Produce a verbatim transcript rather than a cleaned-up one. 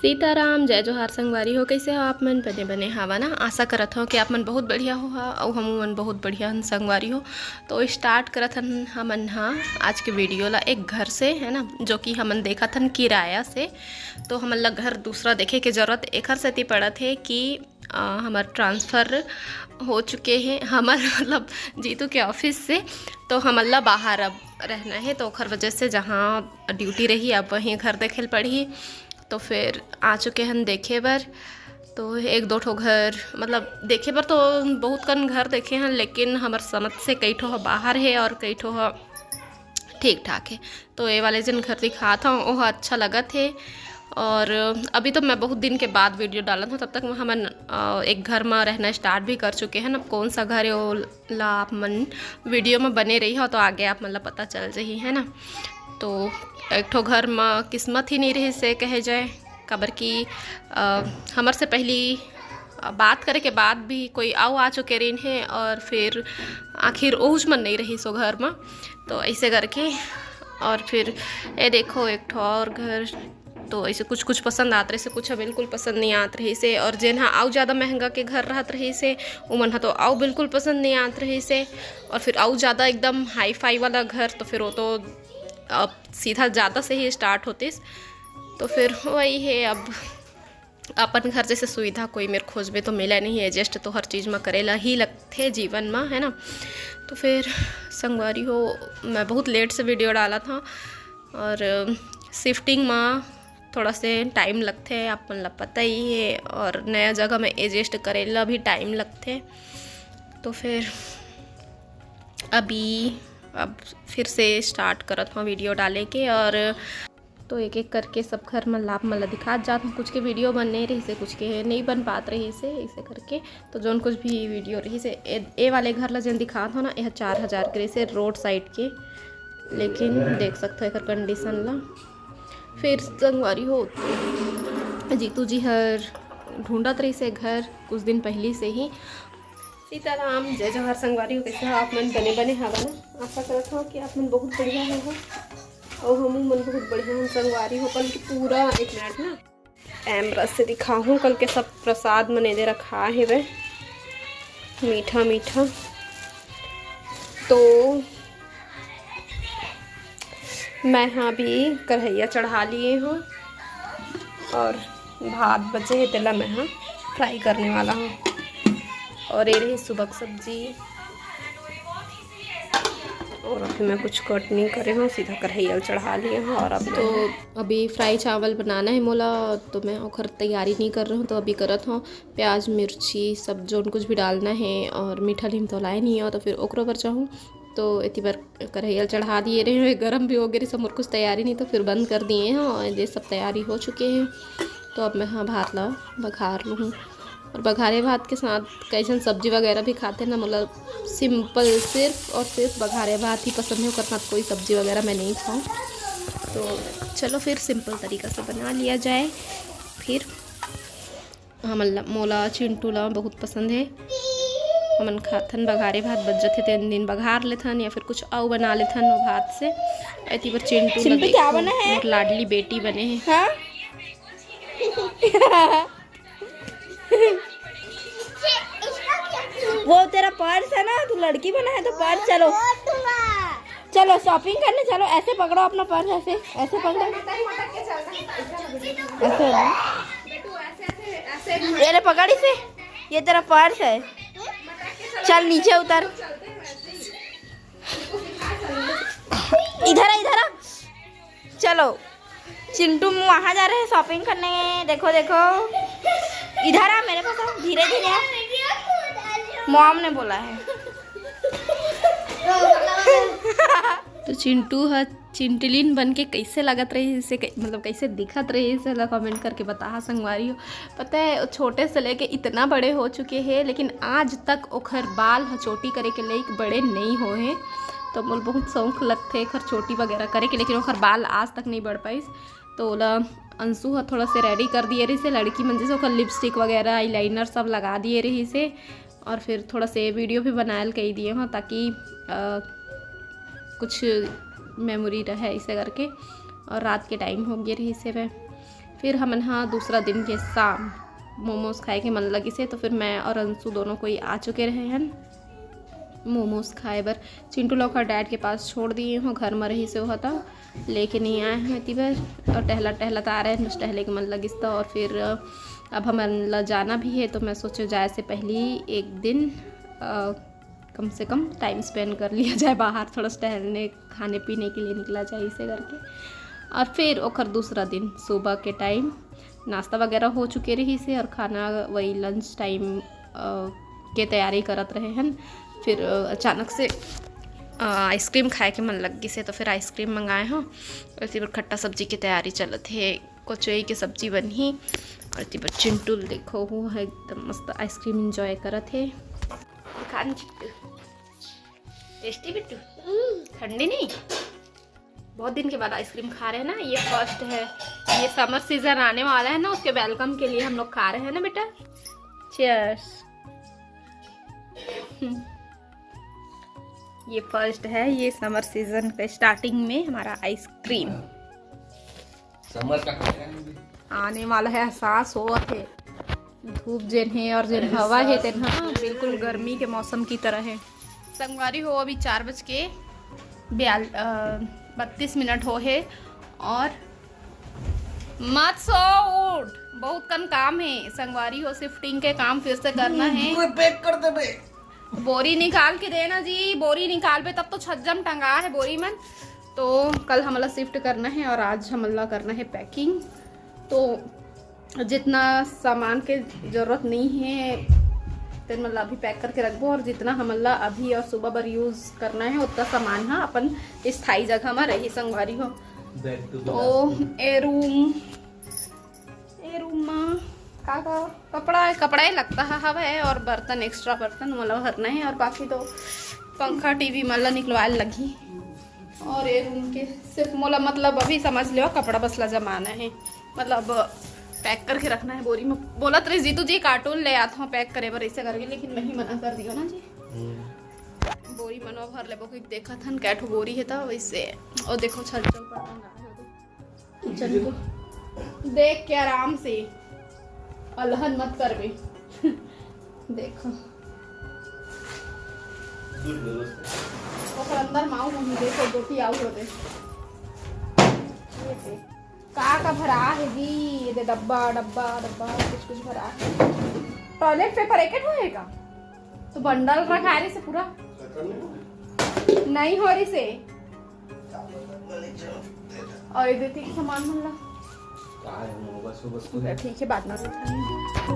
सीताराम, जय जोहार संगवारी हो। कइसे हो आप मन? बने बने हवा ना? आशा करत हो कि आप मन बहुत बढ़िया हो हा, अउ हमू मन बहुत बढ़िया हन संगवारी हो। तो स्टार्ट करत हन हमन हा आज के वीडियो ला एक घर से, है ना, जो कि हमन देखत हन किराया से। तो हमन ला घर दूसरा देखे के जरूरत एखर सेती पड़त हे कि अ, हमर ट्रांसफ़र हो चुके हे, हमर मतलब जीतू के ऑफिस से, तो हमन ला बाहर अब रहना हे, तो ओखर वजह से जहाँ ड्यूटी रही, अब वहीं घर देखे ल पड़ही। तो फिर आ चुके हन देखे बर। तो एक दो ठो घर, मतलब, देखे बर तो बहुत कन घर देखे हन, लेकिन हमर समझ से कई ठो ह बाहर हे और कई ठो ह ठीक ठाक हे। तो ये वाले जेन घर दिखात हव, ओह अच्छा लगत हे। और अभी तो मैं बहुत दिन के बाद वीडियो डालत हव, तब तक हमन, अ, एक घर म रहना स्टार्ट भी कर चुके हन। अब कौन सा घर हे, वो ला आप मन वीडियो म बने रही हो, तो आगे आप मन ला पता चल जही, है ना। तो एक ठो घर म किस्मत ही नहीं रही से कहे जाए, काबर कि, अ, हमर से पहली, अ, बात करे के बाद भी कोई अउ आ चुके रहिन हे, और फिर आखिर ओहुच मन नहीं रही सो घर म। तो ऐसे करके, और फिर ये देखो एक ठो और घर, तो ऐसे कुछ कुछ पसंद आत रहिसे, कुछ बिल्कुल पसंद नहीं आत रहिसे, और जेन हा अउ ज़्यादा महंगा के घर रहत रहिसे, उमन हा तो अउ बिल्कुल पसंद नहीं आत रहिसे, और फिर अउ ज़्यादा एकदम हाई फाई वाला घर, तो फिर वो तो अब सीधा ज़्यादा से ही स्टार्ट होतिस। तो फिर वही है, अब अपन घर जैसे सुविधा कोई मेर खोजबे तो मिला नहीं, एडजस्ट तो हर चीज़ म करे ला ही लगथे जीवन म, है ना। तो फिर संगवारी हो, मैं बहुत लेट से वीडियो डालत हव, और शिफ्टिंग म थोड़ा से टाइम लगथे, आप मन ला पता ही है, और नया जगह में एडजस्ट करे ला भी टाइम लगथे। तो फिर अभी अब फिर से स्टार्ट करत हव वीडियो डाले के, और तो एक एक करके सब घर मन ला आप मन ला दिखात जात हव। कुछ के वीडियो बने रहिसे, कुछ के नहीं बन पात रहिसे, ऐसे करके। तो जोन कुछ भी वीडियो रहिसे, ए, ए वाले घर ला जेन दिखात हव ना, यह चार हज़ार के रहिसे, रोड साइड के, लेकिन देख सकत हव एकर कंडीशन ला। फिर संगवारी हो, जीतू जी हर ढूंढत रहिसे घर कुछ दिन पहली से ही। सीताराम, जय जोहार संगवारी हो, कइसे हो आप मन? बने बने हवा ना? आशा करत हव कि आप मन बहुत बढ़िया हो, अउ हमू मन बहुत बढ़िया हन संगवारी हो। कल के पूरा, एक मिनट ना, कैमरा से दिखाहूँ, कल के सब प्रसाद मन एदे रखा हेवय, मीठा मीठा। तो मैं हा अभी कढ़ैया चढ़ा लिए हव, और भात बचे हे, तेला मैं हा फ्राई करने वाला हव। और ये रही सुबह की सब्जी, और अभी मैं कुछ कट नहीं करे हव, सीधा कढ़ैया चढ़ा लिए हव। और अब तो अभी फ्राई चावल बनाना है मोला, तो मैं ओखर तैयारी नहीं कर रहा हूँ, तो अभी करत हव प्याज, मिर्ची, सब जोन कुछ भी डालना है, और मीठा लीम तो लाए नहीं हो, तो फिर ओकरो बर चाहूँ। तो एती बर कढ़ैया ल चढ़ा दिए रहे हव, गरम भी हो गे रहिस, मोर कुछ तैयारी नहीं, तो फिर बंद कर दिए हव, और ये सब तैयारी हो चुके हे। तो अब मैं हा भात ला बघार लूँ, और बघारे भात के साथ कई झन सब्जी वगैरह भी खाथे ना, मतलब सिंपल, सिर्फ और सिर्फ बघारे भात ही पसंद है, ओकर साथ कोई सब्जी वगैरह मैं नहीं खाऊँ। तो चलो फिर सिंपल तरीका से बना लिया जाए। फिर हमन ला, मोला, चिंटू ला बहुत पसंद हे। हमन खाथन, बघारे भात बच जथे, तेन दिन बघार लेथन या फिर कुछ अउ बना लेथन वो भात से। एती बर चिंटू ला चिंटू देखो, क्या बना है? मोर लाडली बेटी बने हे। हाँ? वो तेरा पर्स है ना, तू लड़की बना है तो पर्स। चलो, चलो शॉपिंग करने चलो। ऐसे पकड़ो अपना पर्स, ऐसे, ऐसे पकड़ो, ऐसे है ना? ये ले, पकड़ इसे, ये तेरा पर्स है। चल नीचे उतर, इधर आ, इधर आ। चलो चिंटू, वहाँ जा रहे हैं शॉपिंग करने। देखो, देखो, इधर आ मेरे पास, आ, धीरे धीरे आ। मॉम ने बोला है। तो चिंटू ह चिंटलिन बन के कैसे लगत रहिस, मतलब कैसे दिखत रहिस, ला कमेंट करके बताहा संगवारी हो। पता है, छोटे से लेके इतना बड़े हो चुके हैं, लेकिन आज तक ओखर बाल ह चोटी करे के लायक बड़े नहीं होए हे। तो मोला बहुत शौक लगथे एखर चोटी वगैरह करे के, लेकिन ओखर बाल आज तक नहीं बढ़ पाइस। तो ओला अंशु ह थोड़ा से रेडी कर दिए रहिस हे, लड़की मन जैसे ओखर लिपस्टिक वगैरह, आईलाइनर सब लगा दिए रहिस हे, और फिर थोड़ा से वीडियो भी बनाए ल कही दिए हव, ताकि, अ, कुछ मेमोरी रहे ऐसे करके। और रात के टाइम हो गए रहिस हे। फिर हमन हा दूसरा दिन के शाम मोमोज खाए के मन लगिस हे, तो फिर मैं और अंशु दोनों कोई आ चुके रहे हन मोमोज खाए बर। चिंटू ला ओकर डैड के पास छोड़ दिए हों, घर में रहिस हे, ओहा त लेके नहीं आए हों एती बर। और टहला टहला त आ रहे हैं, बस टहले के मन लगिस त। और फिर अब हमन ला जाना भी है, तो मैं सोचे जाए से पहली एक दिन अ, कम से कम टाइम स्पेंड कर लिया जाए बाहर, थोड़ा सा टहलने, खाने पीने के लिए निकला जाए, इसे करके। और फिर ओकर दूसरा दिन सुबह के टाइम नाश्ता वगैरह हो चुके रहिस हे और खाना वही लंच टाइम के तैयारी करत रहे हन। फिर अ, अचानक से आइसक्रीम खाए के मन लग गिस हे, तो फिर आइसक्रीम मंगाए हों। और इसी पर खट्टा सब्जी की तैयारी चलत हे, कचोई के सब्जी बनही। और इसी पर चिंटू ल देखो, वो है एकदम मस्त आइसक्रीम एंजॉय करत हे। खान चिट्टू, टेस्टी बिट्टू, ठंडी नहीं, बहुत दिन के बाद आइसक्रीम खा रहे हैं ना, ये फर्स्ट है। ये समर सीजन आने वाला है ना, उसके वेलकम के लिए हम लोग खा रहे हैं ना बेटा। चीयर्स। ये फर्स्ट है, ये समर सीजन का स्टार्टिंग में हमारा आइसक्रीम। समर का खाना है। आने वाला है, एहसास होवत हे। धूप जेन हे और जेन हवा हे तेन ह बिल्कुल गर्मी के मौसम की तरह है। संगवारी हो, अभी चार बज के बयाल-, अ, बत्तीस मिनट हो हे और मत सो उठ, बहुत कन काम है संगवारी हो। शिफ्टिंग के काम फिर से करना है। पूरे पैक कर दे बे। बोरी निकाल के देना जी, बोरी निकालबे तब तो छज्जम टंगा है बोरी मन। तो कल हमला शिफ्ट करना है और आज हमला करना है पैकिंग। तो जितना सामान के जरूरत नहीं है तेन मन ला अभी पैक करके रखबो, और जितना हमन ला अभी और सुबह बर यूज करना है उतना सामान हा अपन स्थायी जगह में रही संगवारी हो। तो ए रूम, ए रूम में का का कपड़ा है, कपड़ा ही लगता है हवे, और बर्तन, एक्स्ट्रा बर्तन मोला भरना है, और बाकी तो पंखा टीवी मन ला निकलवाए लगही। और ये रूम के सिर्फ मोला, मतलब, अभी समझ लो कपड़ा बस ला जमाना है, मतलब पैक करके रखना है बोरी में। बोलत रही जीतू जी कार्टून ले आत हूँ पैक करे बर ऐसे करके, लेकिन मैं ही मना कर दियो ना जी। बोरी मनो भर लेबो, क्योंकि देखत हन कै ठो बोरी है तो वैसे। और देखो छज्जम पर टंगा है। चल देख के आराम से अलहन मत करबे। देखो ओकर अंदर माऊ मम्मी देखो गोटी आऊ होते। ये दे। का का भरा है जी? ये दे डब्बा, डब्बा, डब्बा, कुछ कुछ भरा है। टॉयलेट पेपर एक ठो है का? तो बंडल रखा है से पूरा। नहीं हो रही से। और ये देती सामान मन ला। का है वो? बस वो, बस वो है। ठीक है, बाद में उठाएंगे।